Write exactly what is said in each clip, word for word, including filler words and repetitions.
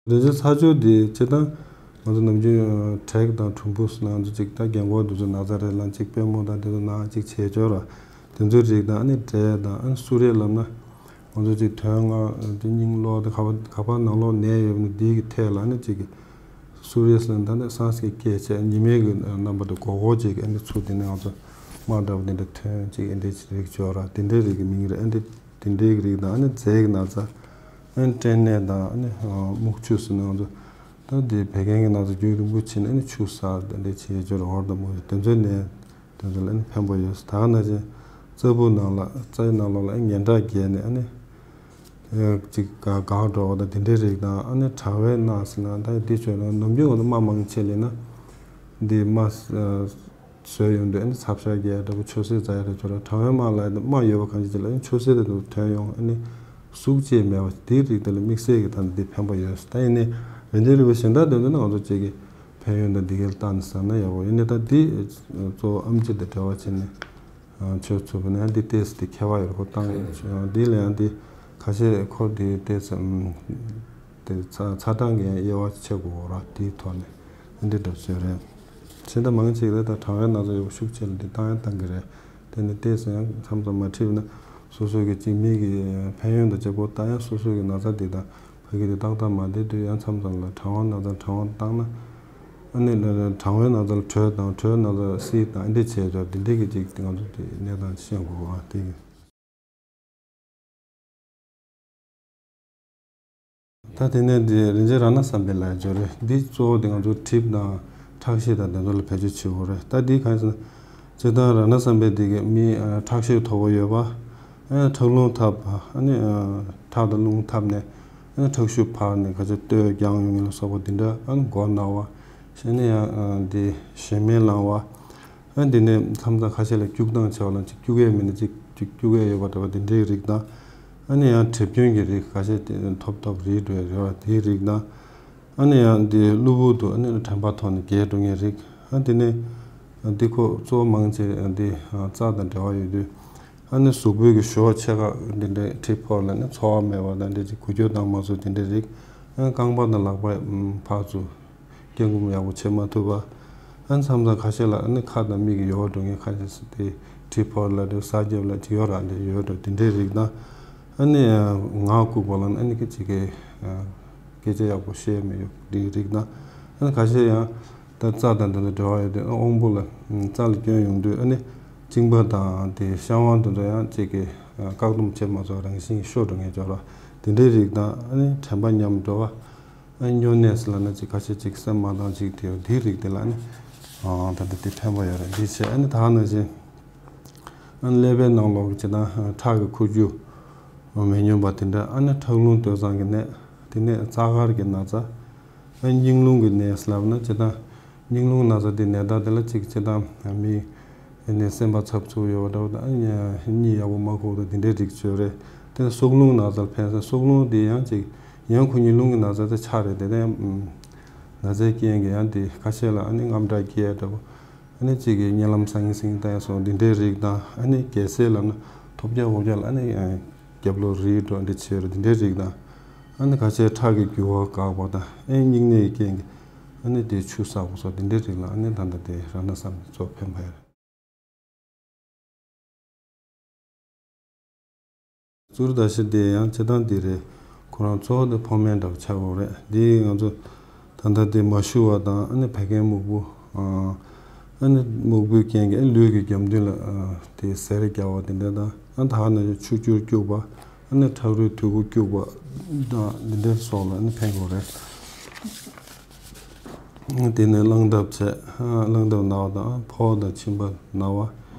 དེ་ཚོའི་ཚ་སྦྱོར་དེ་སྤྱིར་བཏང་ང་ཚོ་ནམ་རྒྱུན་དྲེག་དང་གྲུམ་བུ་ཟེར་ན་ང་ཚོ་ཅིག་ད་རྒན་གོག་དེ་ཚོ་ན་ཚ་རེད་ལ་ཅིག་པུས་མོ་དང་དེ་ཚོ་ན་ཅིག་བྱེད་སྦྱོར་ར། དེ་ཚོའི་རིགས་དང་ཨ་ནི་འབྲས་དང་ཨ་ནི་གསུ་རེ་ལབ་ན། ང་ཚོ་ཅིག་དོན་ལྔ་དེ་སྙིང་ལོག་དེ་ག་པ་ག་པ་ནང་ལོག་ནད་ཡོད་ན་དེའི་གི་ཐད་ལ་ཨ་ནི་ཅིག་གི་གསུ་རེ་ཟེར་ན་ད་ནི་སངས་ཀྱི་སྐད་བྱས་ཉི་མའི་གི་རྣམ་པ་དེ་གོག་གོག་ཅིག་ཨ་ནི་ཚུར་དེ་ནི་ང་ཚོ་དམར་འདྲ་པོ་དེ་འདྲ་ཐོན་ཅིག་ཨ་འདྲའི་རིགས་སྦྱོར་ར་དེ་འདྲའི་རིགས་ཀྱི་མིང་རེད། ཨ་འདྲ་དེ་འདྲའི་གི་རིགས་དང་ཨ་ནི་རྫས་ཀྱི་ན་ཚ། ཨ་ནི་སྐྲན་ནད་དང་ཨ་ནི་སྨུག་ཆུ་ཟེར་ན་ང་ཚོ་ད་དེ་བད་ཀན་གྱི་ན་ཚ་རྒྱུན་རིང་པོ་ཕྱིན་ཨ་ནི་ཆུ་ཟ་དེ་འདྲ་བྱེད་སྦྱོར་འོར་དང་མོ་དེ་ཚོའི་ནད་དེ་ཚོ་ལ་ཨ་ནི་ཕན་པོ་ཡོད། ད་ག་ནང་བཞིན་རྩ་བུ་ནང་ལ་རྩའི་ནང་ལོགས་ལ་ཨ་ནི་ངན་ཁྲག་རྒྱས་ནས་ཨ་ནི་ཅིག་ག་གང་འགྲོ་བ་དང་དེ་འདྲའི་རིགས་དང་ཨ་ནི་གྲང་བའི་ནད་ཟེར་ན་ད་དེ་བྱོས་ན་ནམ་རྒྱུན་ང་ཚོ་རྨ་མང་ཆེ་ལེན་ན་འདི་རྨ་བཟོས་ཡོང་དུས་ཨ་ནི་ཚབ་ཤ་རྒྱས་འདྲ་པོ་ཆུ་སེར་རྫ་ཡ་རེ་ཚོ་ར་གྲང་བའི་རྨ་ལ་རྨ་ཡོད་པ་གང་ཅི་ཅི་ལ་ཨ་ནི་ཆུ་སེར་དེ་ཚོ་ཐོན་ཡོང་ཨ་ནི་ཟུག་ཅེས་མེད་པ་དེའི་རིགས་དེ་ལ་དམིགས་བསལ་གྱི་ད་འདི་ཕན་པ་ཡོད། ད་ཡིན་ནའི་རིན་ཆེན་རིལ་བུ་གཞན་དག་དེ་ཚོ་ནི་ང་ཚོ་གཅིག་གི་ཕན་ཡོན་དང་འདི་གའི་ལྟ་ནས་བསམ་ན་ཡག་པོ་ཡིན་ནའི་ད་འདི་གཙོ་བོ་ཨེམ་ཆི་དང་འབྲེལ་བ་བྱས་ནས་མཆོད་ཚུལ་བུ་ནས་འདི་ཏོག་ཙམ་དེ་ཁྱད་པར་ཡོད་ཁོ་བཏང་ཡོད། འདི་ལ་ཡང་འདི་ཁ་ཤས་ཁོ་འདི་ཏོག་ཙམ་དེ་ཚ་ཚ་གྲང་གི་དབྱེ་བ་ཕྱེ་དགོས་ར་དེའི་ཐོག་ནས་འདི་འདྲ་བཟོས་རེད། ཕྱི་ཟླ་མང་ཆེ་གི་ད་གྲང་བའི་ན་ཚ་ཡོད་ཤུགས་ཆེ་ལ་འདི་བཏང་ཡང་བཏང་གི་རེད། དེ་ནི་ཏོག་ཙམ་ཡང་མཚམས་མཚམས་མ་འཁྲིས་ན་སོ་སོ་གི་གཅིག་མི་གི་ཕན་ཡོན་དང་བཅས་པོ་ད་ཡང་སོ་སོ་གི་ན་ཚ་འདི་དང་ཕ་གི་དེ་ཏག་ཏག་མ་བསྡད་དུས་ཡང་མཚམས་མཚམས་ལ་གྲང་བ་ན་ཚ་གྲང་བ་བཏང་ན་ཨ་ནི་གྲང་བའི་ན་ཚ་ལ་དྲོད་དང་དྲོད་ན་ཚ་བསིལ་དང་ཨ་འདྲ་བྱས་ཙང་དེ་འདྲ་གི་ཅིག་ང་ཚོ་དེ་གནས་སྟངས་ཤེས་དགོས་པ་དེ་གི། ད་དེ་ནས་འདི་རིན་ཆེན་རཏྣ་བསམ་འཕེལ་ལགས་ཡོད་རེད། འདི་གཙོ་བོ་དེ་ང་ཚོ་གྲིབ་དང་ཁྲག་ཤེད་དང་དེ་ཚོ་ལ་བེད་སྤྱོད་བྱེད་དགོས་རེད། ད་འདི་གང་ཟེར་ན་སྤྱིར་བཏང་རཏྣ་བསམ་འཕེལ་འདི་གི་མི་ཁྲག་ཤེད་མཐོ་པོ་ཡོད་པ། ཁྲག་རླུང་འཐབ་ཨ་ནི་ཁྲག་དང་རླུང་འཐབ་ནས་ཨ་ནི་ཁྲག་ཤུགས་འཕར་ནས་ག་ཚོད་སྟོད་རྒྱང་ཡོང་ངེས་ལ་སོགས་པ་འདི་འདྲ་ཨ་ནི་མགོ་ན་བ། གཞན་ནས་ཡང་འདི་ཞེ་མེར་ལངས་པ། ཨ་འདི་ནས་མཚམས་མཚམས་ཁ་ཤས་ལ་སྐྱུག་ཐང་ཆེ་བ་ལ་ཅིག་སྐྱུག་ཡས་མིན་ན་ཅིག་ཅིག་སྐྱུག་ཡས་ཡོད་པ་འདྲ་བ་འདི་འདྲའི་རིགས་དང་། ཨ་ནི་ཡང་གྲིབ་སྐྱོན་གྱི་རིགས་ཁ་ཤས་དེ་ཐོབ་ཐོབ་རིལ་འགྲོ་ཡས་རེད་བ་དེའི་རིགས་དང་། ཨ་ནི་ཡང་འདི་གློ་བུར་དུ་ཨ་ནི་དྲན་པ་ཐོར་ནས་རྒས་འགྲོ་མཁན་རིགས། ཨ་འདི་ནས་འདི་ཁོ་གཙོ་བོ་མང་ཆེ་འདི་རྩ་དང་འབྲེལ་བ་ཡོད་དུས། ཨ་ནི་གཟུགས་པོའི་གི་ཞོ་ཆེ་ཁག་འདི་འདྲའི་གྲིབ་ཕོག་ལ་ནི་ཚོར་བ་མེད་པ་དང་འདི་ཅིག་འགུལ་སྐྱོད་བཏང་མ་ཚུགས་འདི་འདྲའི་རིགས། ཨ་རྐང་པ་དང་ལག་པ་ཕར་ཚུར། སྐྱེ་སྒོམ་ཡག་པོ་བྱེད་མ་ཐུབ་པ། ཨ་མཚམས་མཚམས་ཁ་ཤས་ལ་ཨ་ནི་ཁ་དང་མིག་གི་ཡོར་འགྲོ་མཁན་ཁ་ཤས་སུ་དེ་གྲིབ་ཕོག་ལ་འགྲོ་ས་རྒྱབ་ལ་ཅིག་ཡོར་ར་འདྲ་ཡོད་འགྲོ་དེ་འདྲའི་རིགས་དང་། ཨ་ནི་ངག་ལྐུགས་པ་ལ་ཨ་ནི་ཅིག་གི་སྐད་ཆ་ཡག་པོ་བཤད་མི་ཡོད་དེའི་རིགས་དང་། ཨ་ནི་ཁ་ཤས་ཡང་ད་རྩ་དང་དེ་ཚོ་འབྲེལ་བ་ཡོད་དེ་ཨ་དབང་པོ་ལ་རྩ་ལ་སྐྱོན་ཡོང་དུས་ཨ་ནི་གཅིན་པ་དང་དེ་བཤང་བ་དེ་ཚོ་ཡང་ཅིག་གི་བཀག་སྡོམ་བྱེད་མ་ཚུགས་རང་བཞིན་ཤོར་འགྲོ་མཁན་ཅིག་ཡོད་ར་དེ་འདྲའི་རིགས་དང་ཨ་ནི་དྲན་པ་ཉམས་འགྲོ་བ། ཨ་སྨྱོ་ནད་ཟེར་ལབ་ན་ཅིག་ཁ་ཤས་ཅིག་སེམས་མ་དྭངས་ཅིག་དེ་དེའི་རིགས་དེ་ལ་ནི་ཨ་ད་ལྟ་དེ་ཕན་པ་ཡོད་རེད། འདི་བྱས་ཨ་ནི་ད་ནང་བཞིན་ཨ་ནི་ཀླད་པའི་ནང་ལོགས་ཀྱི་ཅིག་དང་ཁྲག་གི་ཁུ་རྒྱུ་མི་སྙོམས་པ་དེ་འདྲ། ཨ་ནི་ཁྲག་རླུང་སྟོད་འཚངས་ཀྱི་ནད། དེ་ནས་རྩ་དཀར་གྱི་ན་ཚ། ཨ་སྙིང་རླུང་གི་ནད་ཟེར་ལབ་ན་ཅིག་དང་། སྙིང་རླུང་ན་ཚ་དེ་ནད་རྟགས་དེ་ལ་ཅིག་ཅིག་དང་མི་ནི་སེམས་པ་འཚབ་འཚུབ་ཡོད་པ་འདྲ་བོ་དང་གཉིད་ཡག་པོ་མ་ཁུག་དང་དེ་འདྲའི་རིགས་ཡོད་རེད། དེ་ནས་སྲོག་རླུང་ན་ཚ་ལ་ཕན་ས་སྲོག་རླུང་དེ་ཡང་ཅིག་ཡང་ཁོ་གཉིས་རླུང་གི་ན་ཚ་དེ་ཆགས་རེད། དེ་ནས་ན་ཚའི་རྐྱེན་གྱིས་ཡང་དེ་ཁ་ཤས་ལ་ཨ་ནི་རྔམ་སྐྲག་སྐྱེ་ཡ་འདྲ་བོ། ཨ་ནི་གཅིག་གིས་གཉིད་ལམ་སང་ཉིན་སང་ཉིན་བལྟ་ཡ་སོགས་འདི་འདྲའི་རིགས་དང་། ཨ་ནི་རྒྱལ་སྲས་ལབ་ན་ཐོབ་རྒྱག་འོ་རྒྱག་ལ་ཨ་ནི་རྒྱབ་ལོགས་རིལ་འགྲོ་འདི་བྱེད་རུ་འདི་འདྲའི་རིགས་དང་། ཨ་ནི་ཁ་ཤས་ཁྲག་གི་རྒྱུ་བ་འགག་པ་དང་ཨ་ནི་སྙིང་ནད་ཀྱི་རྐྱེན་གྱིས་ཨ་ནི་དེ་ཆུ་བསགས་པ་སོགས་འདི་འདྲའི་རིགས་ལ་ཨ་ནི་ད་ལྟ་དེ་རང་ན་བསམ་གཙོ་ཕན་པ་ཡོད། གཙུག་ཏུ་བདག་ཞིང་དེ་ཡང་སྤྱིར་བཏང་འདི་རེད། ཁོ་རང་གཙོ་བོ་དེ་ཕོ་སྨན་འདྲ་བོ་ཆགས་ཡོད་རེད། འདི་ང་ཚོ་ད་ལྟ་དེ་མ་ཞུ་བ་དང་ཨ་ནི་བད་ཀན་སྨུག་པོ། ཨ་ནི་སྨུག་པོའི་རྐྱེན་གྱིས་ལུས་ཀྱི་རྒྱབ་མདུན་ལ་དེ་གཟེར་རྒྱག་པ་དེ་འདྲ་དང་། ཨ་ད་ནི་ཆུ་སྐྱུར་སྐྱུག་པ། ཨ་ནི་ཁྲག་རུལ་དུད་ཁུ་སྐྱུག་པ་དང་འདི་འདྲའི་སོགས་ལ་ཨ་ནི་ཕན་གྱི་རེད། དེ་ནས་རླངས་ཐབ་བྱས། རླངས་ཐབ་ན་བ་དང་ཕོ་བ་དང་མཆིན་པ་ན་བ།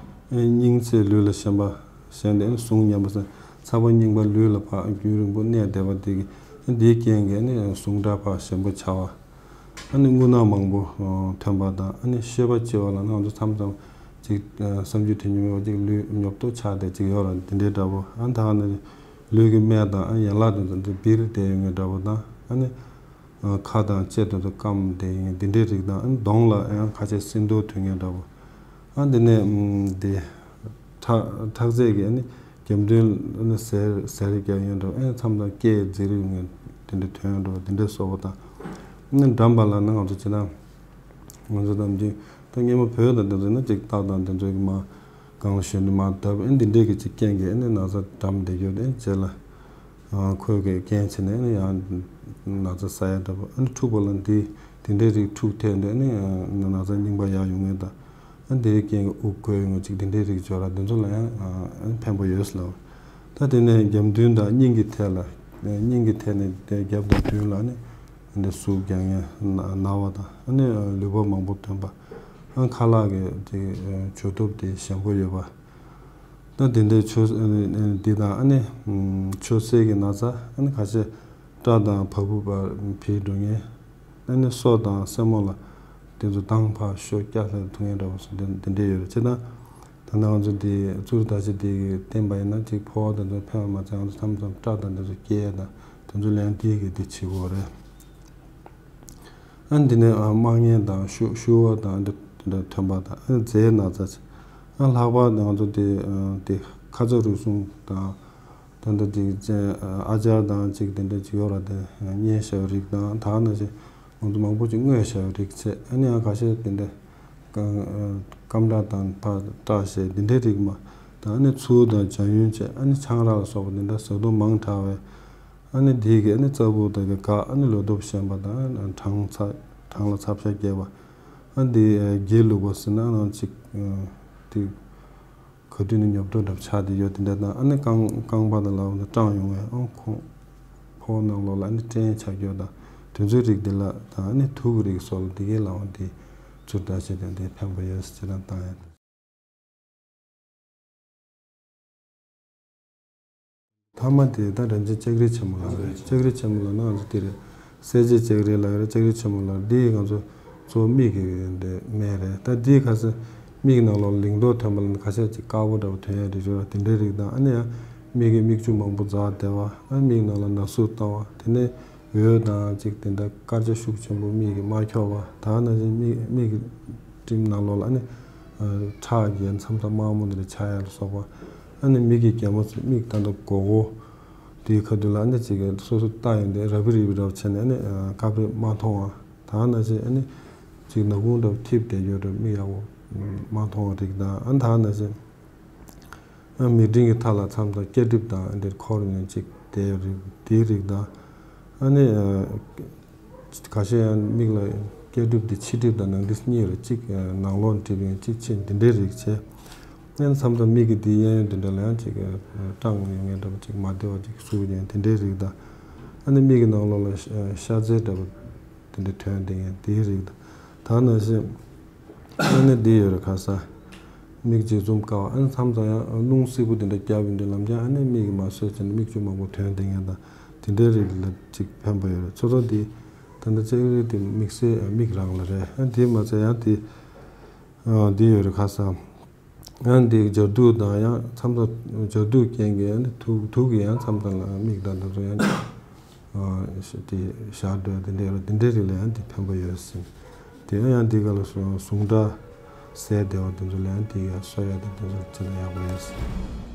སྙིང་ཚད་ལུས་ལ་ཞེན་པ། ཞེན་དེ་ཟུངས་ཉམས་པ་ཟེར་ཚ་བ་རྙིང་པ་ལུས་ལ་ཕར་རྒྱུན་རིང་པོ་གནས་བསྡད་པ་དེ་གི་འདིའི་རྐྱེན་གྱིས་ནི་ཟུངས་ཁྲག་ཕར་ཞེན་པོ་ཆགས་པ། ཨ་ནི་རྔུལ་ནག་མང་པོ་ཐོན་པ་དང་ཨ་ནི་ཤོད་པ་སྐྱེ་བ་ལ་ང་ཚོ་མཚམས་མཚམས་ཅིག་བསམ་རྒྱུ་དེ་ཉིད་མེད་པ་ཅིག་ལུས་ཉོབ་ཏོ་ཆགས་བསྡད་ཅིག་ཡོད་ར་འདི་འདྲའི་འདྲ་པོ། ཨ་ད་ནི་ལུས་ཀྱི་སྨད་དང་ཨ་ཡན་ལག་དེ་ཚོ་འདི་སྦིར་བསྡད་ཡོད་མཁན་འདྲ་པོ་དང་ཨ་ནི། ཁ་དང་ལྕེ་དེ་ཚོ་སྐམ་དེ་ཡིན་འདི་འདྲའི་རིགས་དང་གདོང་ལ་ཡང་ཁ་ཤས་སྲིན་འདོར་ཐོན་མཁན་འདྲ་པོ། ཨ་འདི་ནས་འདི་ཁྲག་ཁྲག་རྫས་ཀྱི་ཨ་ནི་རྒྱབ་མདུན་ཨ་ནི་གཟེར་གཟེར་རྒྱག་མཁན་འདྲ་པོ། ཨ་མཚམས་དང་སྐེ་འཛེར་ཡོང་མཁན་ དེ་འདྲའི་དོན་འགྲོ་དེ་འདྲའི་བཟོ་བ་དང་། ཨ་ནི་འགྲམ་པ་ལ་ནི་ང་ཚོ་ཇི་ལྟར་ང་ཚོ་དང་འདི་ད་སྔོན་མ་བོད་དང་དེ་ཚོ་ན་ཅིག་སྟག་དང་དེ་ཚོའི་མ་སྒང་ལ་ཞོན་དུ་མ་བཏབ་ཨེ་འདི་འདྲའི་གི་ཅིག་རྐྱེན་གྱིས་ཨེ་ནི་ན་ཚ་འགྲམ་བསྡད་རྒྱུ་དེ་རྗེས་ལ་ཁོས་གི་རྐྱེན་བྱས་ནས་ཨེ་ནི་ཡང་ན་ཚ་ས་ཡ་འདྲ་པོ་ཨེ་ནི་འཁྲུགས་པ་ལ་འདི་དེ་འདྲའི་རིགས་འཁྲུགས་ཐལ་འདི་ཨེ་ནི་ན་ཚ་རྙིང་པ་ཡར་ཡོང་ངེས་དང་ཨེ་འདི་རིགས་རྐྱེན་གྱིས་དབུགས་འགོས་ཡོང་ངེས་ཅིག་དེ་འདྲའི་རིགས་སྦྱོར་ར་དེ་ཚོ་ལ་ཡང་ཨེ་ཕན་པ་ཡོད་ལ། ད་དེ་ནས་རྒྱབ་མདུན་དང་སྙིང་གི་ཐད་ལ་སྙིང་གི་ཐད་ནས་དེ་རྒྱབ་དང་མདུན་ལ་ནི་འདི་ཟུག་རྒྱག་མཁན་ན་བ་དང་ཨ་ནི་ལུད་པ་མང་པོ་ཐོན་པ། ཨ་ཁ་ལག་གི་དེ་འཇུ་སྟོབས་དེ་ཞན་པོ་ཡོད་པ། ད་དེ་འདྲའི་ཆུ་འདི་དང་ཨ་ནི་ཆུ་སེར་གྱི་ན་ཚ་ཨ་ནི་ཁ་ཤས་སྐྲ་དང་བ་སྤུ་བར་བྱེར་འགྲོ་མཁན། ཨ་ནི་སོ་དང་སེན་མོ་ལ་དེ་ཚོ་དང་ཕར་ཤོ་སྐྱ་ལ་ཐུག་མཁན་འདྲ་བོ་སོ་དེ་འདྲའི་ཡོད་རེད་ཅེ་ན། ད་ནང་ཚོ་འདི་གཙུག་ཏོར་ཟླ་ཕྱེད་འདི་གི་བསྟན་པ་ཡིན་ན་ཅིག་ཕོ་བ་དང་ཚོ་ཕན་པ་མ་ཚད་ང་ཚོ་མཚམས་མཚམས་སྐྲ་དང་དེ་ཚོ་སྐྱེ་ཡས་དང་དེ་ཚོ་ལན་འདི་གི་འདི་བྱེད་དགོས་རེད། ཨ་འདི་ནས་ཨ་རྨ་ངན་དང་ཤུ་ཤུ་བ་དང་འདི་འདི་ཐོན་པ་དང་ཨ་མཛེ་ན་ཚ་ཆེ། ཨ་ལྷག་པར་ང་ཚོ་འདི་འདི་ཁ་ཚ་རུས་གསུམ་དང་། ད་ལྟ་དེ་ཅན་ཨ་ཅར་དང་ཅིག་དེ་འདྲ་ཅིག་ཡོད་ར་དེ་མཉེ་བཞག་པའི་རིགས་དང་ད་ནང་བཞིན་ང་ཚོ་མང་པོ་ཅིག་མངོས་བཞག་པའི་རིགས་བྱས་ཨ་ནི་ཡང་ཁ་ཤས་དེ་འདྲ་སྐམ་སྐམ་སྐྲ་དང་ཕར་སྐྲ་བཞེས་དེ་འདྲའི་རིགས་མ་ད་ཨ་ནི་ཚུར་དང་ལྗང་ཡུན་བྱས་ཨ་ནི་ཆང་རག་ལ་སོགས་པ་དེ་འདྲ་ཟ་དུ་མང་དྲགས་པས་ཨ་ནི་དེ་གི་ཨ་ནི་རྩ་བུ་དང་གི་ག་ཨ་ནི་ལོ་ཏོག་ཞན་པ་དང་གྲང་ཚ་གྲང་ལ་ཚ་བྱ་རྒྱས་པ་ཨ་འདི་དགེ་ལུགས་པ་ཟེར་ན་ནང་ཅིག་དེ། ག་དུས་ནས་ཉོབ་ཏོ་འདྲ་ཆགས་བསྡད་ཡོད་དེ་འདྲ་དང་ཨ་ནི་རྐང་རྐང་པ་དང་ལག་པ་དང་སྐྲངས་ཡོང་བས་ཨང་ཁོང་ཕོ་བ་ནང་ལོགས་ལ་ཨ་ནི་སྐྲན་ཆགས་རྒྱུ་དང་དེ་ཚོའི་རིགས་དེ་ལ་དང་ཨ་ནི་དུག་གི་རིགས་སོགས་ལ་དེ་གའི་ལག་པ་དེ་ཚུར་ལྟ་བྱེད་དེ་འདི་ཕན་པ་ཡོད་ཟེར་ཅེས་དང་བཏང་ཡོད། མཐའ་མ་དེ་ད་རིན་ཆེན་ལྕགས་རི་ཆེན་མོ་ལ་རེད། ལྕགས་རི་ཆེན་མོ་ལ་ནང་ཚོ་དེ་རེད། གསལ་བྱེད་ལྕགས་རི་ལ་རེད། ལྕགས་རི་ཆེན་མོ་ལ་འདི་ང་ཚོ་གཙོ་བོ་མིག་གི་འདི་སྨན་རེད། ད་འདི་ཁ་སང་མིག་ནང་ལོགས་ལིང་ཏོག་ཐོན་པ་ལ་ཁ་ཤས་ཅིག་དཀར་པོ་འདྲ་བོ་ཐོན་ཡ་རེད་རེད་བ། དེ་འདྲའི་རིགས་དང་ཨ་ནི་ཡང་མིག་གི་མིག་ཆུ་མང་པོ་འཛག་བསྡད་པ་ཨ་མིག་ནང་ལ་ན་ཟུག་བཏང་བ་དེ་ནས་འོད་དང་ཅིག་དེ་འདྲ་དཀར་ཆ་ཤུགས་ཆེན་པོ་མིག་གི་མ་འཁྱོག་པ་ད་ནང་བཞིན་མིག་མིག་གི་དྲིམ་ནང་ལོགས་ལ་ཨ་ནི་ཁྲག་གི་མཚམས་མཚམས་དམར་མོ་འདི་འདྲ་ཆགས་ཡ་ལ་སོགས་པ་ཨ་ནི་མིག་གི་རྒྱལ་མོ་ཚོ་མིག་ད་ལྟ་སྒོར་སྒོར་དེའི་ཁ་ཐུག་ལ་ཨ་ནི་ཅིག་སོ་སོ་ལྟ་ཡོང་དུས་རབ་རིབ་རབ་བྱས་ནས་ཨ་ནི་ཨ་དཀར་པོ་མ་མཐོང་བ་ད་ནང་བཞིན་ཨ་ནི་ཅིག་ནག་ཁུང་འདྲ་བོ་འཐིབས་བསྡད་ཡོད་འདྲ་མིག་ཡག་པོ་མ་མཐོང་བ་རིགས་དང་ཨ་ནི་ད་ནང་བཞིན་ཨ་མིག་སྤྲིན་གྱི་མཐའ་ལ་མཚམས་མཚམས་སྐྱ་གྲིབ་དང་ཨ་འདིར་འཁོར་ནས་ཅིག་བསྡད་ཡོད་རིགས་དེའི་རིགས་དང་ཨ་ནི་ཨ་ཁ་ཤས་ཡང་མིག་ལ་སྐྱ་གྲིབ་དེ་ཕྱི་གྲིབ་དང་ནང་གྲིབ་གཉིས་རེད། གཅིག་ནང་ལོགས་གྲིབ་ཡོང་གཅིག་ཕྱི་འདི་འདྲའི་རིགས་བྱས། ཨ་ནི་མཚམས་མཚམས་མིག་གི་དེའི་གཡས་གཡོན་དེ་འདྲ་ལ་ཡང་ཅིག་སྐྲངས་ཡོང་མཁན་འདྲ་པོ་ཅིག་མ་བདེ་བ་ཅིག་ཟུག་ཡོང་དེ་འདྲའི་རིགས་དང་། ཨ་ནི་མིག་གི་ནང་ལོགས་ལ་ཤ་ཤ་ཚའི་འདྲ་པོ་དེ་འདྲ་ཐོན་བསྡད་མཁན་དེའི་རིགས་དང་། ད་ནང་བཞིན་ཨ་ནི་འདི་ཡོད་རེད་ཁ་སང་། མིག་འབྱེད་འཛུམ་དཀར་བ་ཨ་ནི་མཚམས་མཚམས་ཡང་རླུང་བསིལ་པོ་དེ་འདྲ་བརྒྱབ་ཡོང་དུས་ལམ་རྒྱང་ཨ་ནི་མིག་གིས་མ་བཟོད་བྱས་ནས་མིག་ཆུ་མང་པོ་ཐོན་བསྡད་མཁན་དང་དེ་འདྲའི་རིགས་ལ་ཅིག་ཕན་པ་ཡོད་རེད། ཚོ་ཚོ་འདི་ད་ལྟ་ལྕགས་རི་དེ་དམིགས་བསལ་མིག་རང་ལ་རེད། ཨ་དེ་མ་ཚད་ཡང་དེ་ཨ་འདི་ཡོད་རེད་ཁ་སང་། ཡང་འདི་སྦྱར་དུག་དང་ཡང་མཚམས་མཚམས་སྦྱར་དུག་རྐྱེན་གྱིས་ཡང་དུག་དུག་གིས་ཡང་མཚམས་མཚམས་ལ་མིག་དང་དེ་ཚོ་ཡང་ཨ་དེ་ཞར་འགྲོ་དེ་འདྲའི་དེ་འདྲའི་རིགས་ལ་ཡང་དེ་ཕན་པ་ཡོད་ཟིན། དེ་ཡང་ཡང་འདི་ག་ལ་སོང་ཟུངས་ཁྲག་ཟད་བདེ་བ་དེ་ཚོ་ལ་ཡང་དེ་ཡང་གསོ་ཡ་དང་དེ་ཚོ་བྱས་ན་ཡག་པོ་ཡོད་ཟིན།